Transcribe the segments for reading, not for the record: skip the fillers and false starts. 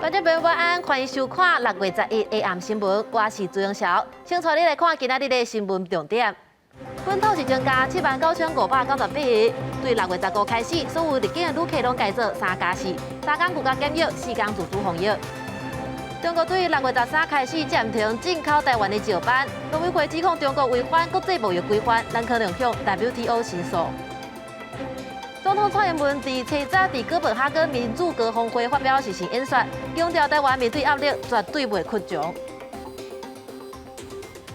觀眾朋友晚安，歡迎收看6月11下暗新聞，我是朱永曉。先帶你來看今仔日的新聞重點。本土是增加79,598例，對6月15開始，所有入境的旅客攏改做3加4，3工居家檢疫，4工自主防疫。中國對6月13開始暫停進口台灣的石斑，陸委會指控中國違反國際貿易規範，咱可能向 WTO 申訴。總統蔡英文佇初早佇哥本哈根民主高峰會發表視訊演說，強調台灣面對壓力絕對袂屈從。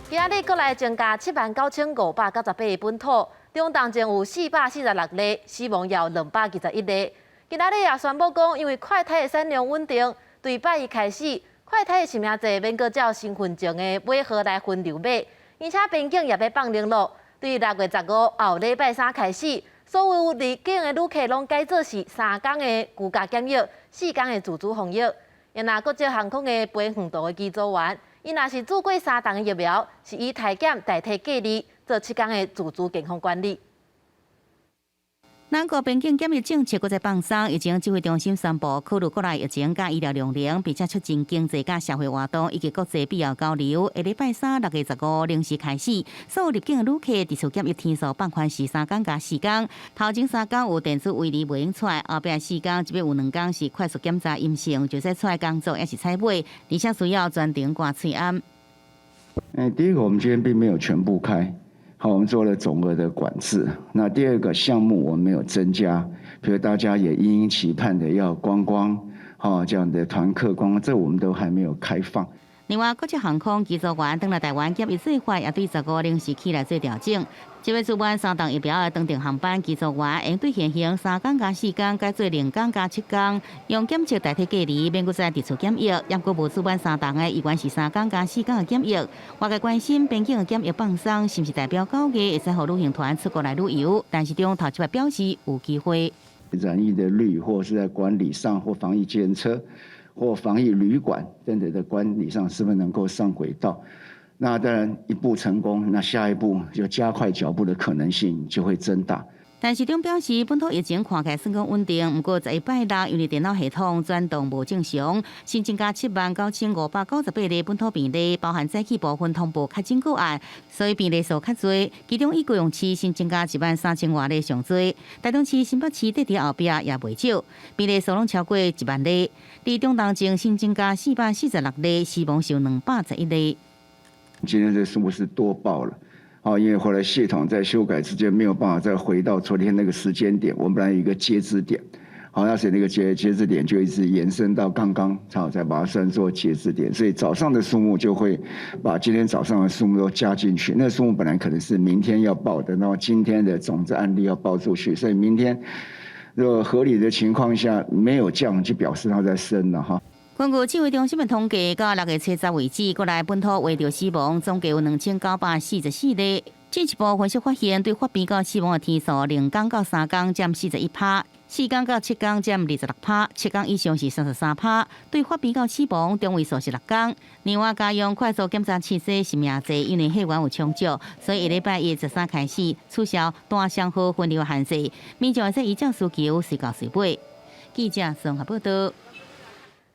今仔日閣來增加79,598個本土，中重症有446例，死亡有221例。今仔日也宣布講，因為快篩的產量穩定，對拜一開始，快篩的實名制免閣照身份證的尾號來分流碼，而且邊境也欲放寬囉。對6月15後禮拜三開始，所有入境的旅客攏改做是三工的居家檢疫，四工的自主防疫。若國籍航空的飛遠途的機組員，伊若是注過三劑的疫苗，是以篩檢代替隔離，做7工的自主健康管理。南國邊境檢疫政策閣再放鬆，疫情指揮中心宣布，考慮國內疫情佮醫療量能，並且促進經濟佮社會活動以及國際必要交流。下禮拜三6月15零時開始，所有入境的旅客佇厝檢疫天數放寬是三工加四工，頭前三工有電子圍籬袂用出來，後壁四工這欲有兩工是快速檢查陰性，就使出來工作抑是採買，而且需要全程掛喙罨。第一個，我們今天並沒有全部開。好，我們做了總額的管制。那第二個項目我們沒有增加，比如大家也殷殷期盼的要觀光，哈，這樣的團客觀光，這我們都還沒有開放。另外，國際航空機組員轉來台灣檢疫做法也對15零時起來做調整。這欲注滿三劑疫苗的長程航班機組員，會對現行三工加四工改做兩工加七工，用檢測代替隔離，免閣再佇厝檢疫。猶閣無注滿三劑的，依然是三工加四工的檢疫。外界關心邊境的檢疫放鬆，是毋是代表9月會使予旅行團出國來旅遊？陳時中頭一擺表示有機會。染疫的率，或是在管理上，或防疫監測，或防疫旅館等等的管理上，是不是能夠上軌道？那當然一步成功，那下一步就加快腳步的可能性就會增大。陳時中表示，本土疫情看起來算講穩定，毋過11拜六因為電腦系統轉動無正常，新增加79,598例本土病例，包含早起部分通報確診個案，所以病例數較濟。其中以高雄市新增加1萬3千外例上濟，台中市、新北市佇佇後壁也袂少，病例數攏超過1萬例。佇中重症新增加446例，死亡有211例。今天這數目是多報了。好，因為後來系統在修改之間沒有辦法再回到昨天那個時間點，我們本來有一個截止點，好，那所以那個截止點就一直延伸到剛剛，好，再把它算作截止點，所以早上的數目就會把今天早上的數目都加進去。那數目本來可能是明天要報的，那麼今天的種子案例要報出去，所以明天如果合理的情況下沒有降，就表示它在升了哈。根據指揮中心的統計，到6月初十為止，國內本土罹著死亡總計有2944例。進一步分析發現，對發病到死亡的天數，兩工到三工佔41趴，4工到7工佔26趴，七工以上是33趴。對發病到死亡中位數是6工。另外，家用快速檢查試劑實名制，因為貨源有充足，所以下禮拜一13開始取消單雙號分流限制，民眾會使依照需求隨購隨買。記者綜合報道。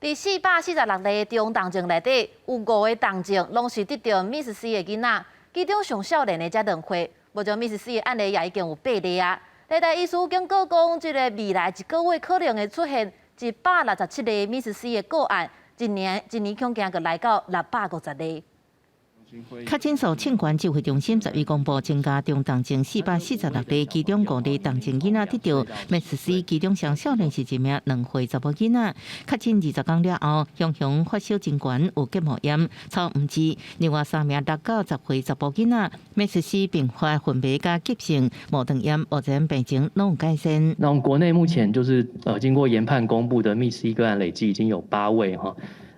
佇446例中重症內底，有五個重症攏是得著MIS-C的囡仔，其中上少年的才2歲，目前MIS-C的案例也已經有八例啊。台大醫師警告講，這個未來一個月可能會出現167例MIS-C的個案，一年一年恐驚閣來到650例。確診數衝懸指揮中心11公布增加中重症446例，其中五例重症囡仔得著MIS-C，其中上少年是一名2歲查某囡仔。確診20工了後，雄雄發燒真懸，有結膜炎，草毋治。另外三名6到10歲查埔囡仔，MIS-C 併發昏迷佮急性膜腸炎，目前病情攏有改善。那國內目前就是經過研判公布的MIS-C個案累計已經有八位哈。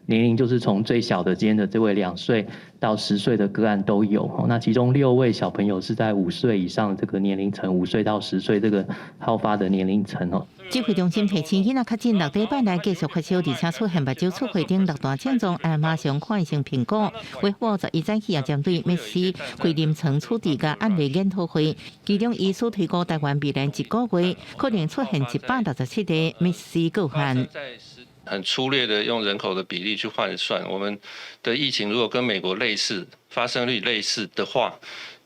年齡就是從最小的今天的這位2歲到10歲的個案都有，那其中六位小朋友是在5歲以上這個年齡層，5歲到10歲這個好發的年齡層哦。指揮中心提醒，囡仔確診6禮拜內繼續發燒，而且出現目睭出血等六大症狀，愛馬上看醫生評估。衛福部11早起也針對MIS-C 規臨床處置佮案例研討會，其中醫師推估台灣未來一個月可能出現167例MIS-C個案。很粗略的用人口的比例去換算，我們的疫情如果跟美國類似，發生率類似的話，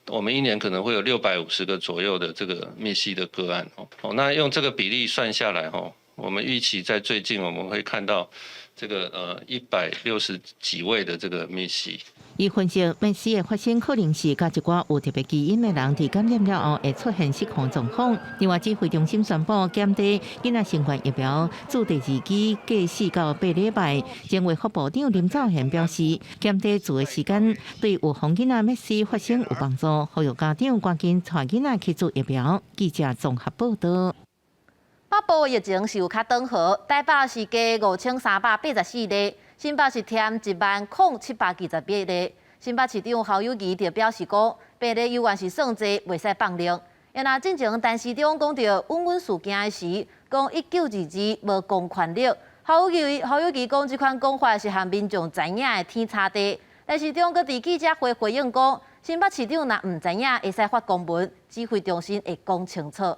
我們一年可能會有650個左右的這個MIS-C 的個案。哦，那用這個比例算下來，吼，我們預期在最近我們會看到這個160幾位的這個 MIS-C。伊分析，MIS-C 的發生可能是佮一寡有特別基因的人，佇感染了後會出現失控狀況。另外，指揮中心宣布減低囡仔新冠疫苗注第二劑隔4到8禮拜。前衛福部長林祖賢表示，減低注的時間對預防囡仔 MIS-C 發生有幫助，呼籲家長趕緊帶囡仔去注疫苗。記者綜合報道。北部疫情是有較轉好，台北是加5384例，新北是添10,0728例。新北市長侯友宜就表示講，病例猶原是算濟，袂使放任。若進前陳時中講著穩穩事件的時，講1922無公權力。侯友宜講這款講法是予民眾知影的天差地。陳時中閣佇記者會回應講，新北市長若毋知影，會使發公文，指揮中心會講清楚。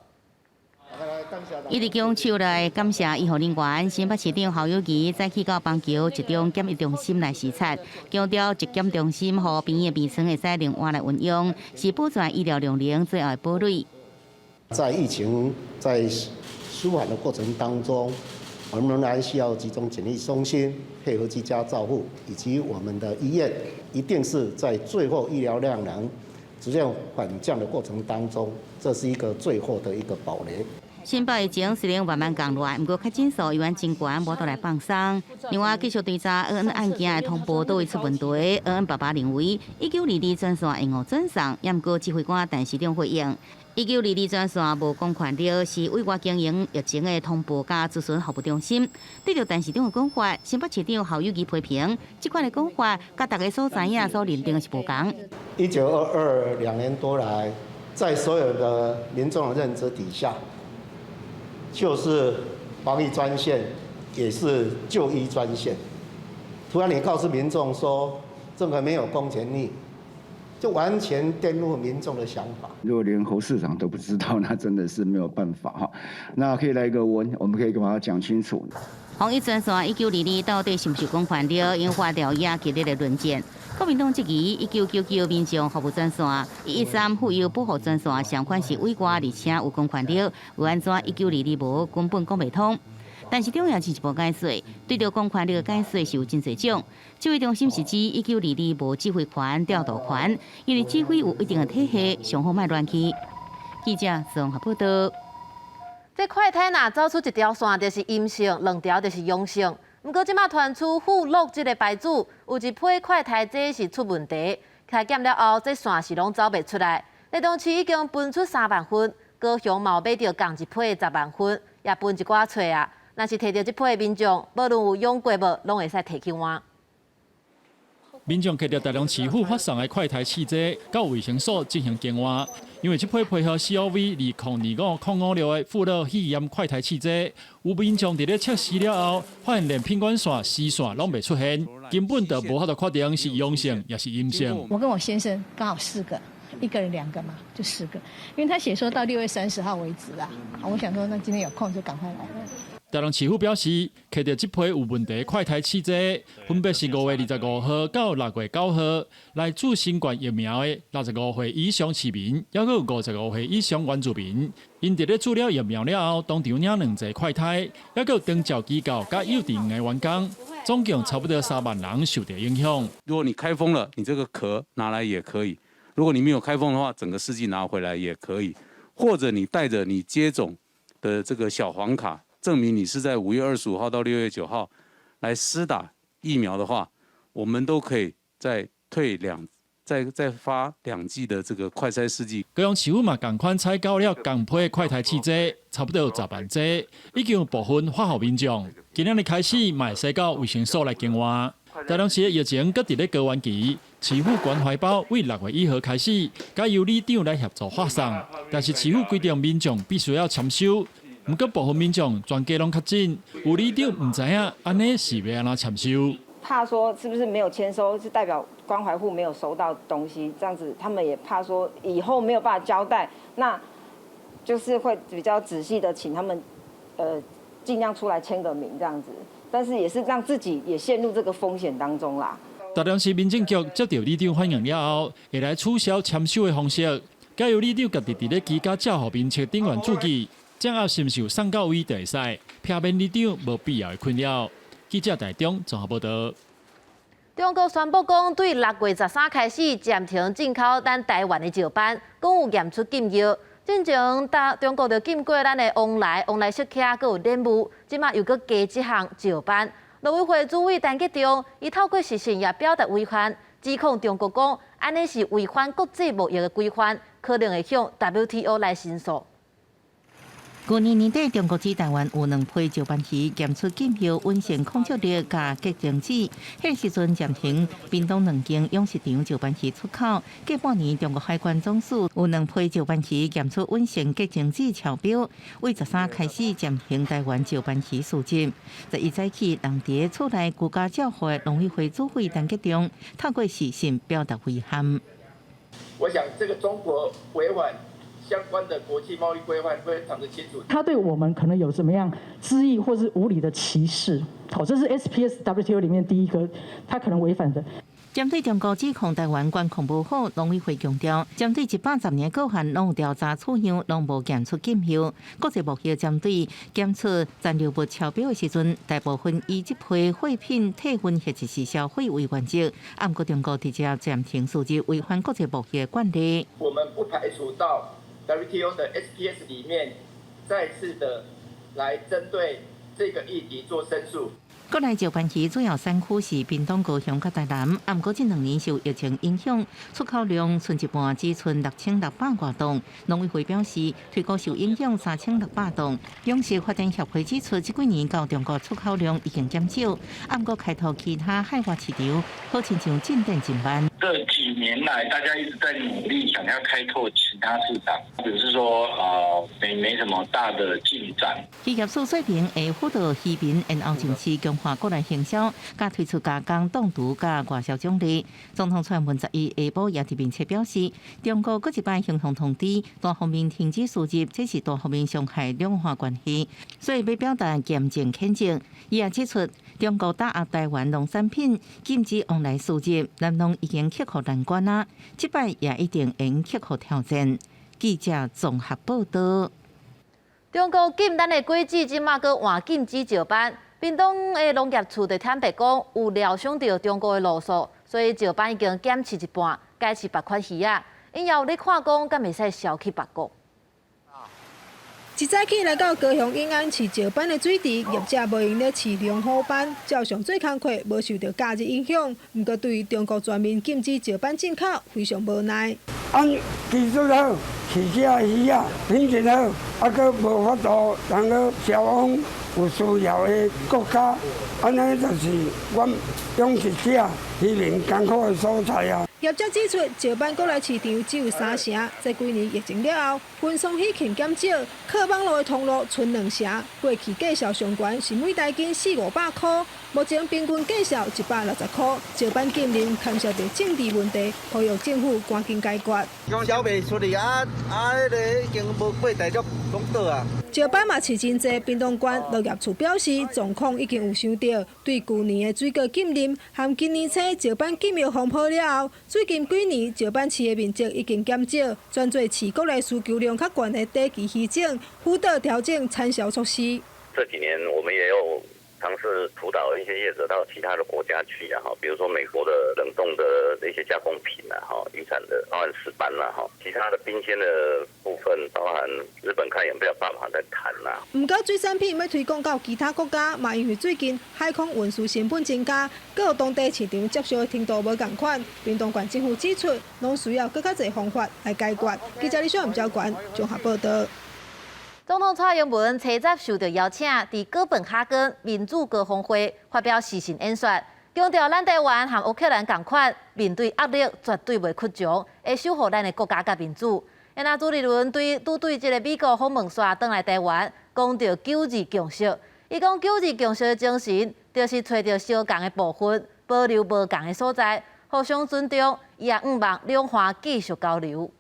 伊佇舉手來感謝醫護人員，新北市長侯友宜早起到板橋集中檢疫中心來視察，強調集檢中心予病院病床會使另外來運用，是保全醫療量能最後的堡壘。在疫情在舒緩的過程當中，我們仍然需要集中檢疫中心配合居家照護，以及我們的醫院，一定是在最後醫療量能逐漸緩降的過程當中，這是一個最後的一個堡壘。新北疫情雖然慢慢降落來，毋過確診數依然真懸，無法度來放鬆。另外，繼續追查恩恩案件的通報佗位出問題。恩恩爸爸認為，1922專線延誤轉送，毋過指揮官陳時中回應，1922專線無公權力，是委外經營疫情的通報佮諮詢服務中心。對著陳時中的講法，新北市長侯友宜批評，這款的講法，佮大家所知影所認定的是無仝。 1922 2年多來，在所有的民眾的認知底下，就是防疫專線，也是就醫專線。突然你告訴民眾說，這個沒有公權力，就完全顛覆民眾的想法。如果連侯市長都不知道，那真的是沒有辦法哈。那可以來個問，我們可以把它講清楚。防疫專線1922到底是毋是公權力，引發朝野激烈的論戰。國民黨質疑1999民眾服務專線、113婦幼保護專線相款是委外，而且有公權力，欲按怎1922無，根本講袂通。陳時中也進一步解說，對著公權力的解說是有真濟種。指揮中心是指1922無指揮權、調度權，因為指揮有一定的體系，上好莫亂去。記者綜合報道。這快篩若走出一條線就是陰性，兩條就是陽性。毋過這馬傳出富樂這个牌子有一批快篩劑是出問題，篩檢了後，這線是攏走袂出來。台中市已經分出3萬份，高雄嘛有買著仝一批10萬份，也分一寡冊仔。若是提著這批的民眾，無論有用過無，攏會使提去換。民眾提著台中市府發送的快篩試劑到衛生所進行更換，因為這批批號 COV 2025-056的富樂肺炎快篩試劑，有民眾佇咧測試了後，發現連品管線、C 線攏袂出現，根本就無法度確定是陽性抑是陰性。我跟我先生剛好四個，一個人兩個嘛，就四個。因為他寫說到6月30號為止啊，我想說那今天有空就趕快來。台中市府表示，提著這批有問題快篩試劑，分別是5月25號到6月9號來注新冠疫苗的65歲以上市民，抑閣有55歲以上原住民。𪜶佇咧注了疫苗了後，當場領兩劑快篩，抑閣有長照機構佮幼稚園的員工，總共差不多3萬人受著影響。如果你開封了，你這個殼拿來也可以；如果你沒有開封的話，整個試劑拿回來也可以。或者你帶著你接種的這個小黃卡，證明你是在5月25號到6月9號來施打疫苗的話，我們都可以再退兩、再發兩劑的這個快篩試劑。高雄市府嘛仝款採購了仝批的快篩試劑，差不多有10萬劑，已經有部分發予民眾。今仔日開始，嘛會使到衛生所來更換。台中市的疫情閣佇咧高原期，市府關懷包為6月1號開始，改由里長來協助發送，但是市府規定民眾必須要簽收。毋過部分民眾全家攏確診，有里長毋知影，按呢是欲按怎簽收？怕說是不是沒有簽收，是代表關懷戶沒有收到東西，這樣子他們也怕說以後沒有辦法交代，那就是會比較仔細的請他們，盡量出來簽個名這樣子，但是也是讓自己也陷入這個風險當中啦。台中市民政局接到里長反映了後，會來取消簽收的方式，改由里長家己佇咧居家照護面冊頂懸註記，掌握是毋是有送到位就會使，避免里長無必要的困擾。記者台中綜合報道。中國宣布講，對6月13開始暫停進口咱台灣的石斑，講有驗出禁藥。進前大中國就禁過咱的王梨、王梨釋迦，閣有蓮霧，這馬又閣加這項石斑。陸委會主委陳吉仲，伊透過視訊也表達遺憾，指控中國講，按呢是違反國際貿易的規範，可能會向 WTO 來申訴。去年年底，中國指台灣有兩批石斑魚檢出禁藥穩性孔雀綠佮結晶子，彼個時陣暫停屏東兩間養殖場石斑魚出口。過半年，中國海關總署有兩批石斑魚檢出穩性結晶子超標，對13開始暫停台灣石斑魚輸入。11早起，人佇厝內居家照護的農委會主委陳吉仲透過視訊表達遺憾。我想這個中國違反相關的國際貿易規範非常的清楚。他對我們可能有什麼樣恣意或是無理的歧視？好，這是 SPS WTO 裡面第一個，他可能違反的。針對中國指控台灣管控無好，農委會強調，針對110年個案攏有調查取樣，攏無檢出禁藥。國際貿易針對檢出殘留物超標的時陣，大部分以這批貨品退運或者是銷毀為原則。毋過中國直接暫停輸入，違反國際貿易慣例。我們不排除到 WTO 的 SPS 裡面再次的來針對這個議題做申訴。國內石斑魚主要產區是屏東、高雄佮台南，毋過這兩年受疫情影響，出口量賰一半，只賰6600外噸。農委會表示，推估受影響3600噸。養殖發展協會指出，這幾年到中國出口量已經減少，毋過開拓其他海外市場，好親像進展真慢。這幾年來，大家一直在努力想要開拓其他市場，只是說，沒什麼大的進展。漁業署說明會輔導漁民，然後進行強化國內行銷，佮推出加工凍櫥佮外銷獎勵。總統蔡英文11下晡也佇面冊表示，中國閣一擺形象通知，單方面停止輸入，這是單方面傷害兩岸關係，所以欲表達嚴正譴責。伊也指出，中國打壓台灣農產品，禁止往來輸入，咱攏已經克服難關啊，這擺也一定會克服挑戰。記者綜合報道。中國禁咱的果子，這馬閣換禁止石斑。屏東的農業處就坦白講，有料想著中國的路數，所以石斑已經減飼一半，改飼別款魚仔。𪜶也有咧看講，敢會使銷去別國。一早起來到高雄永安飼石斑的水池，業者無閒咧飼龍虎斑，照常做工課，無受著假日影響。毋過對於中國全面禁止石斑進口，非常無奈。按技術好，飼這魚仔品質好，啊，閣無法度通去銷往有需要的國家，按呢就是阮養殖者漁民艱苦的所在啊。業者指出，石斑國內市場只有三成，這幾年疫情了後，運送魚禽減少，靠網路的通路賰兩成。過去價數上懸是每台斤四五百箍，目前平均價數160箍。石斑禁令牽涉著政治問題，呼籲政府趕緊解決。銷袂出去啊啊！彼个已經無過大陸攏倒啊。石斑嘛飼真濟，屏東縣農業處表示，狀況已經有想著，對舊年的水果禁令和今年初石斑禁藥風波了後，最近幾年石斑飼的面積已經減少，轉做飼國內需求量較懸的短期魚種，輔導調整產銷措施。這幾年我們也有嘗試輔導一些業者到其他的國家去啊，哈，比如說美國的冷凍的一些加工品啊，哈，漁產的包含石斑啦，哈，其他的冰鮮的部分，包含日本看有沒有辦法再談啦。毋過水產品欲推廣到其他國家，嘛因為最近海空運輸成本增加，閣有當地市場接受的程度無仝款。屏東縣政府指出，攏需要閣較濟方法來解決。記者李小吳昭冠綜合報道。總統蔡英文初十受到邀請，佇哥本哈根民主高峰會發表視訊演說，強調咱台灣和烏克蘭仝款，面對壓力絕對袂屈從，會守護咱的國家佮民主。那朱立倫對拄對這个美國訪問煞轉來台灣，講著九二共識。伊講九二共識的精神，就是揣著相仝的部分，保留無仝的所在，互相尊重。伊也向望兩岸繼續交流。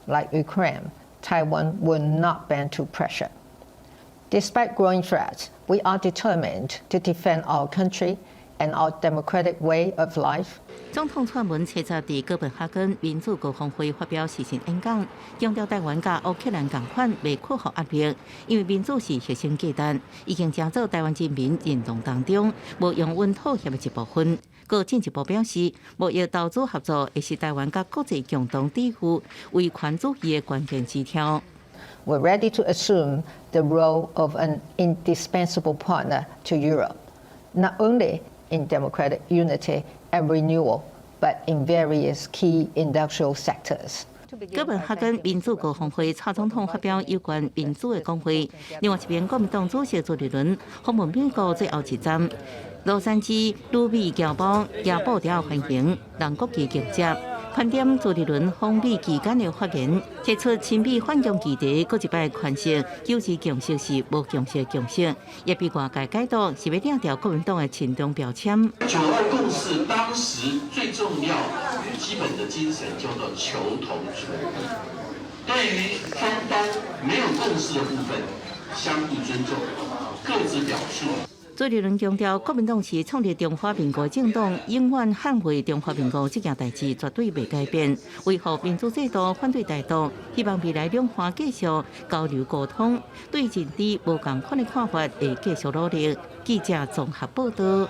Like Ukraine, Taiwan will not bend to pressure. Despite growing threats, we are determined to defend our country and our democratic way of life. 總統蔡英文初十佇哥本哈根民主高峰會發表視訊演講，強調台灣佮烏克蘭仝款袂克服壓力，因為民主是核心價值，已經成做台灣人民認同當中無容阮妥協的一部分。閣進一步表示，貿易投資合作會是台灣佮國際共同致富維權主義的關鍵支柱。 We're ready to assume the role of an indispensable partner to Europe, not only in democratic unity and renewal, but in various key industrial sectors. 哥本哈根民主高峰會，蔡總統發表有關民主的講話。另外一邊，國民黨主席朱立倫訪問美國最後一站，洛杉磯旅美僑胞也步調歡迎，讓國旗迎接。盤點朱立倫訪美期間的發言，提出親美反共議題，閣一擺詮釋九二共識是無共識的共識，也被外界解讀是欲拆掉國民黨的親中標籤。九二共識當時最重要、基本的精神叫做求同存異。對於雙方沒有共識的部分，相互尊重，各自表述。朱立倫強調，國民黨是創立中華民國政黨，永遠捍衛中華民國這件代誌絕對袂改變。維護民主制度，反對台獨，希望未來兩岸繼續交流溝通，對認知無仝款的看法會繼續努力。記者綜合報道。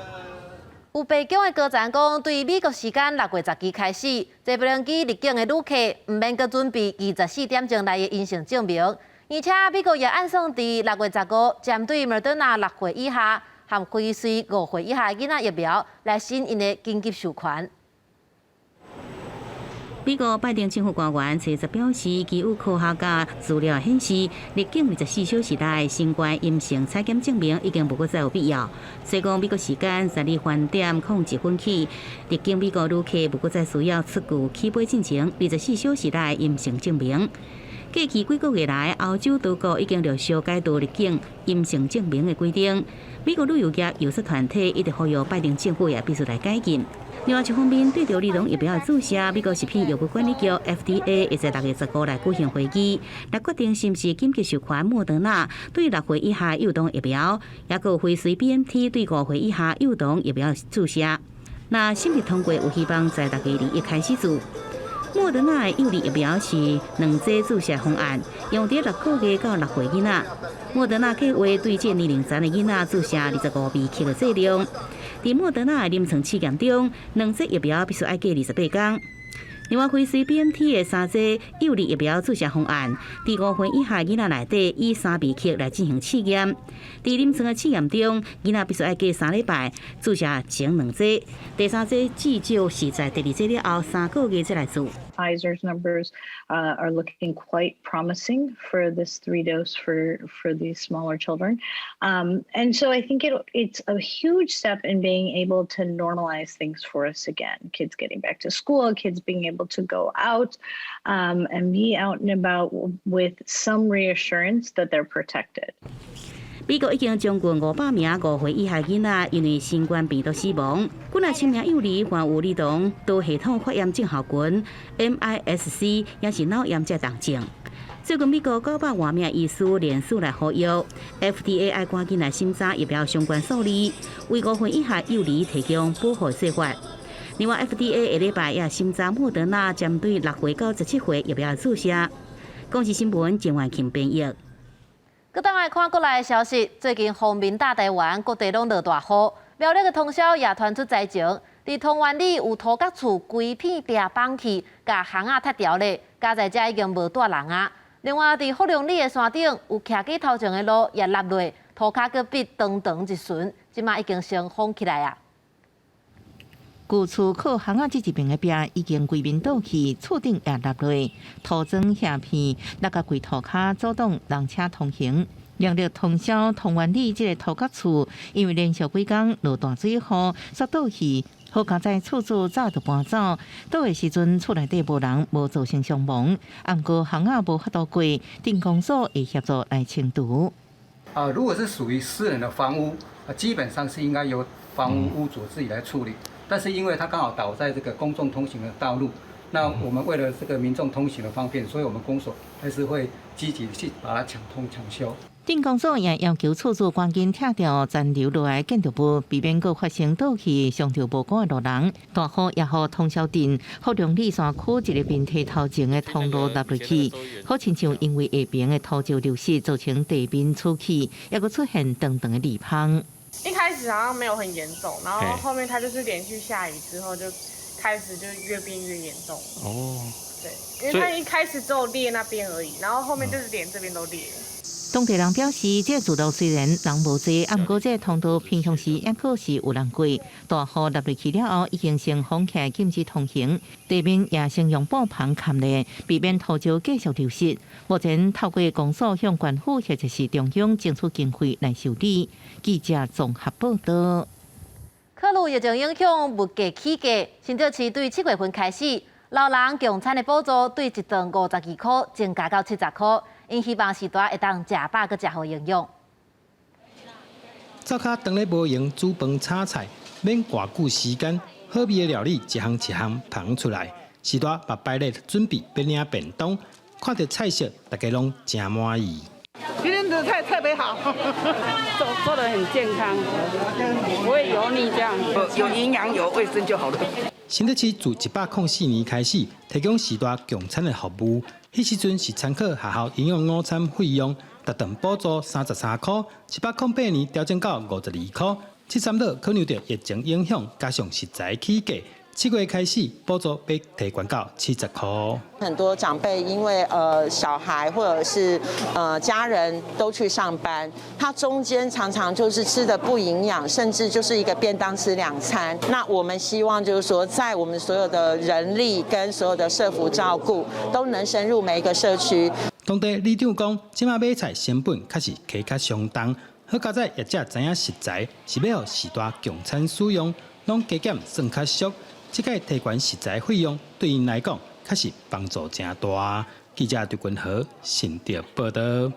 有白宮的高層講，對美國時間6月10日開始，坐飛機入境的旅客毋免閣準備24點鐘內的陰性證明，而且美國也按算佇6月15，針對莫德納6歲以下和輝瑞5歲以下囡仔疫苗來審𪜶的緊急授權。美國拜登政府官員初十表示，基於科學家資料顯示，入境24小時內新冠陰性採檢證明已經無閣再有必要。所以講，美國時間12翻點空一分起，入境美國旅客無閣再需要出具起飛進前24小時內陰性證明。過去幾個月來，歐洲多國已經陸續解除入境陰性證明的規定。美國旅遊業遊說團體一直呼籲拜登政府也必須來改進。另外一方面，對著兒童疫苗的注射，美國食品藥物管理局 FDA 會在6月15來舉行會議，來決定是毋是緊急授權莫德納對6歲以下幼童疫苗，抑閣輝瑞 BNT 對5歲以下幼童疫苗注射。若審議通過，有希望在6月21開始注。莫德納的幼兒疫苗是兩劑注射方案，用佇6個月到6歲囡仔。莫德納計劃對這年齡層的囡仔注射25微克的劑量。佇莫德納的臨床試驗中，兩劑疫苗必須愛隔28天。另外，輝瑞 BNT 的三劑幼兒疫苗注射方案，佇5歲以下囡仔內底以3微克來進行試驗。佇臨床的試驗中，囡仔必須愛隔3禮拜注射前兩劑，第三劑至少是在第二劑了後3個月再來注。 Pfizer's numbers are looking quite promising for this three dose for these smaller children. And so I think it's a huge step in being able to normalize things for us again. Kids getting back to school, kids being able to go out and be out and about with some reassurance that they're protected. 美國已經將近500名5歲以下囡仔因為新冠病毒死亡，幾若千名幼兒患有兒童多系統發炎症候群（MIS-C），也是腦炎這重症。最近美國900外名醫師聯署來呼籲 FDA 愛趕緊來審查疫苗相關數字，為5歲以下幼兒提供保護做法。另外，FDA 下禮拜也審查莫德納針對6歲到17歲疫苗注射。公視新聞鄭婉琴編譯。閣轉來看國內的消息，最近鋒面大台灣各地攏落大雨，苗栗的通霄也傳出災情，佇通灣里有塗角厝規片壁崩去，共巷仔塌掉咧，佳哉遮已經無蹛人啊。另外，佇福隆里的山頂有徛街頭前的路也落落，塗跤閣變長長一巡，這馬已經先封起來啊。舊厝靠巷仔這一邊的壁已經規面倒去，厝頂也落落，塗磚瓦片，落甲規塗跤阻擋人車通行。苗栗通霄通灣里這個塗角厝，因為連續幾工落大水雨，煞倒去，好佳哉厝主早就搬走，倒的時陣厝內底無人，無造成傷亡。毋過巷仔無法度過，鎮公所會協助來清除。啊，如果是屬於私人的房屋，啊，基本上是應該由房屋屋主自己來處理。但是因為它剛好倒在這個公眾通行的道路，那我們為了這個民眾通行的方便，所以我們公所還是會積極去把它搶通搶修。鎮公所也要求厝主趕緊拆掉殘留落來建築物，避免閣發生倒去傷著無辜的路人。大雨也予通霄鎮福隆里山區一个平地頭前的通路落落去，好親像因為下爿的土石流失造成地面出去，猶閣出現長長的裂縫。一開始好像沒有很嚴重，然後後面它就是連續下雨之後就開始就越變越嚴重。哦，對，因為它一開始只有裂那邊而已，然後後面就是連這邊都裂了。當地人表示，這個主路雖然人無濟，啊，毋過這個通道平常時猶閣是有人過。大雨落落去了後，已經先封起來禁止通行，地面也先用布棚蓋咧，避免土石繼續流失。目前透過公所向縣府或者是中央爭取經費來修理。記者綜合報導。考慮疫情影響，物價起價，新竹市對7月份開始，老人共餐的補助對一頓52箍增加到70箍。𪜶希望序大會當食飽，閣食好營養。灶跤當咧無閒煮飯炒菜，免偌久時間，好味的料理一項一項捧出來。序大嘛擺列準備欲領便當，看著菜色，大家攏誠滿意。今天的菜特別好，做得很健康，不會油膩，這樣有營養有衛生就好了。新竹市自104年開始提供序大共餐的服務，彼時陣是參考學校營養午餐費用，逐頓補助33箍，108年調整到52箍。這三落考慮著疫情影響，加上食材起價。7月開始，補助欲提懸到70箍。很多長輩因為小孩或者是家人都去上班，他中間常常就是吃得不營養，甚至就是一個便當吃2餐。那我們希望就是說，在我們所有的人力跟所有的社福照顧，都能深入每一個社區。當地里長講，這擺買菜成本確實起較相當，好佳哉業者知影食材是欲予序大共餐使用，攏加減算較俗。這個提懸食材費用對𪜶來講，確實幫助誠大。記者劉君豪新竹報導。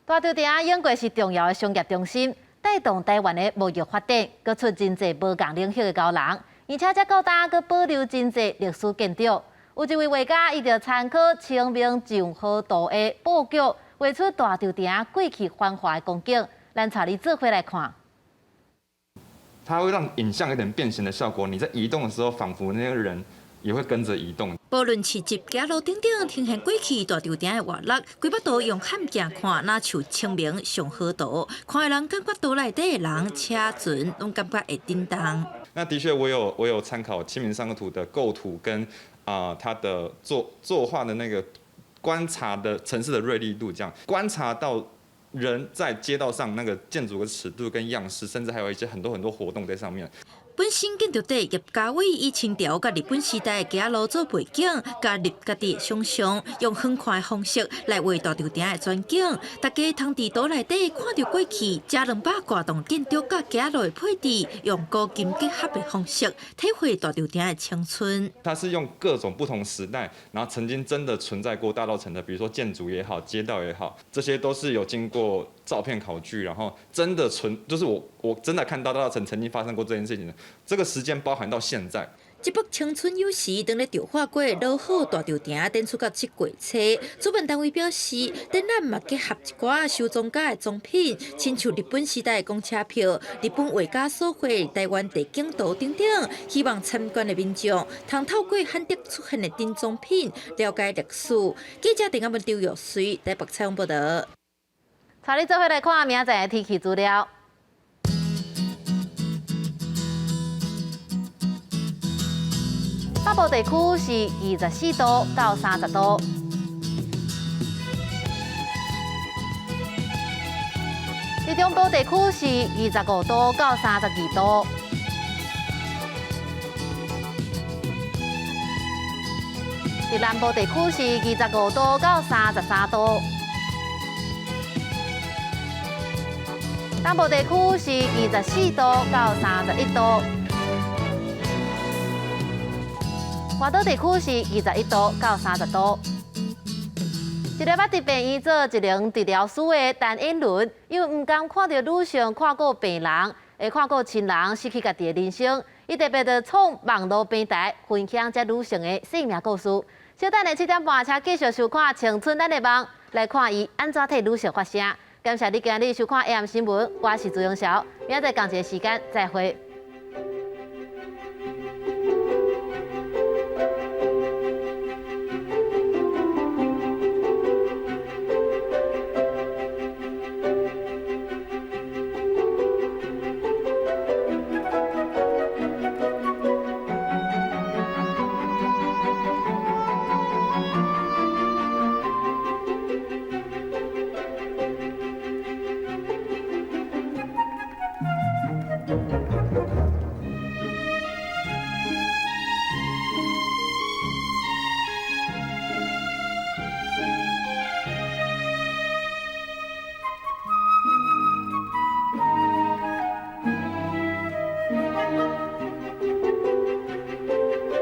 大稻埕永過是重要的商業中心，帶動台灣的貿易發展，閣出真濟無仝領域的高人，而且這高單閣保留真濟歷史建築。有一位畫家，伊就參考清明上河圖的布局，畫出大稻埕過去繁華的光景。咱帶你做伙來看。它會讓影像有點變形的效果，你在移動的時候，仿佛那個人也會跟着移動。無論市集、街路等等，呈現過去大稻埕的活力。規幅圖用漢鏡看，若像清明上河圖，看的人感覺圖內底的人、車船，攏感覺會震動。那的確，我有參考清明上河圖的構圖跟它的作畫的那個觀察的城市的銳利度，這樣觀察到。人在街道上那個建築的尺度跟樣式，甚至還有一些很多很多活動在上面。本身建築底葉家偉以清朝佮日本時代的街路做背景，佮入家己的想象，用遠看的方式來畫大稻埕的全景。大家通佇圖內底看著過去，這200多棟建築佮街路的配置，用古今結合的方式，體會大稻埕的青春。它是用各種不同時代，然後曾經真的存在過大稻埕的，比如說建築也好，街道也好，這些都是有經過照片考據，然後真的存，就是我真的看到大稻埕曾經發生過這件事情的。這個時間包含到現在。這幅青春有時當咧著畫過老好大稻埕展出到7月初，主辦單位表示，展覽嘛結合一寡收藏家的藏品，親像日本時代的公車票、日本畫家所繪台灣地景圖等等，希望參觀的民眾通透過罕得出現的珍藏品，了解歷史。記者鄭阿文、張玉水台北採訪報導。帶你做伙來看明仔載的天氣資料。北部地區是24度到30度，伫中部地區是25度到32度，伫南部地區是25度到33度，東部地區是24度到31度。外島地區是21度到30度。一个捌佇病院做一名治療師的陳英倫，因為毋甘看著女性看顧病人，會看顧親人失去家己的人生，伊特別就創網路平台分享這女性的生命故事。小等下7點半，請繼續收看《青春咱的夢》，來看伊按怎替女性發聲。感謝你今日收看 AM 新聞，我是朱永曉，明仔載仝一个時間再會。